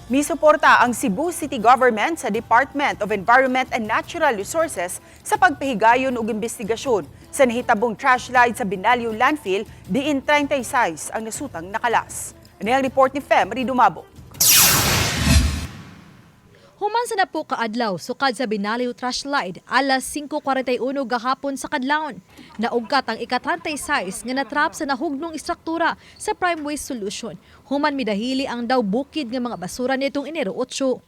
Misuporta ang Cebu City Government sa Department of Environment and Natural Resources sa pagpahigayon og investigasyon sa nahitabong trash slide sa Binaliw Landfill diin 36 ang nasutang nakalas. Ani ang report ni Fem Dumabo. Human sa napo kaadlaw sukad sa Binaliw Trash Slide alas 5:41 gahapon sa kadlawon. Naugkat ang ika-36 nga natrap sa nahugnong istruktura sa Prime Waste Solution. Human midahili ang daw bukid nga mga basura nitong Enero 8.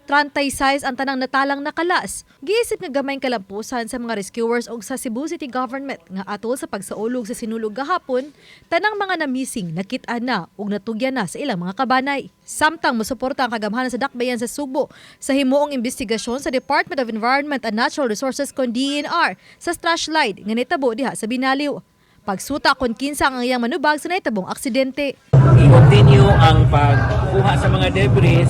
36 ang tanang natalang nakalas. Giisip nga gamayng kalampusan sa mga rescuers og sa Cebu City Government nga atol sa pagsaulog sa sinulog gahapon, tanang mga namising nakit-an na ug natugyan na sa ilang mga kabanay. Samtang mosuporta ang kagamhanan sa Dakbayan sa Sugbo sa himuong investigasyon sa Department of Environment and Natural Resources kon DENR sa trash slide nga nitabo diha sa Binaliw. Pagsuta kon kinsa ang iyang manubag sa nahitabong aksidente. I-continue ang pagkuha sa mga debris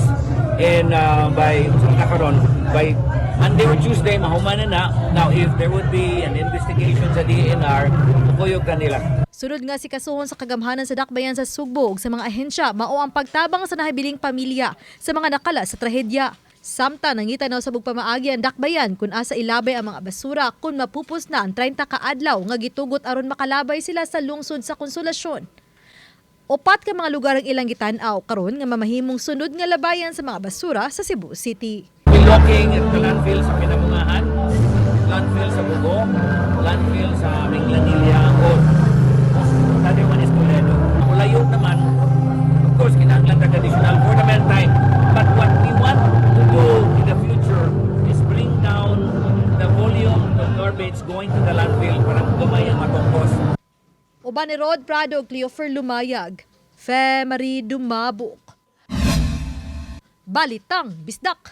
and by sa karon, by Monday or Tuesday, mahuman na na. Now, if there would be an investigation sa DENR, mukuyog kanila. Sunod nga sikasuhon sa kagamhanan sa Dakbayan sa Sugbo ug sa mga ahensya mao ang pagtabang sa nahibiling pamilya sa mga nakala sa trahedya. Samtang nangita na sa pamaagi ang Dakbayan kung asa ilabay ang mga basura kung mapupos na ang 30 ka adlaw nga gitugot aron makalabay sila sa lungsod sa Konsolasyon. Upat ka mga lugar ang ilang gitan-aw karon nga mamahimong sunod nga labayan sa mga basura sa Cebu City. We looking at the landfill sa Pinamungahan, landfill sa Bogo, landfill sa Minglanilla, or the other one is Toledo. Layo naman, of course, kinahanglan tag additional for the meantime. But what we want to do in the future is bring down the volume of garbage going to the landfill para gamay ang atong cost. Uban ni Rod Prado ug Cleofer Lumayag. Fe Marie Dumabok. Balitang Bisdak.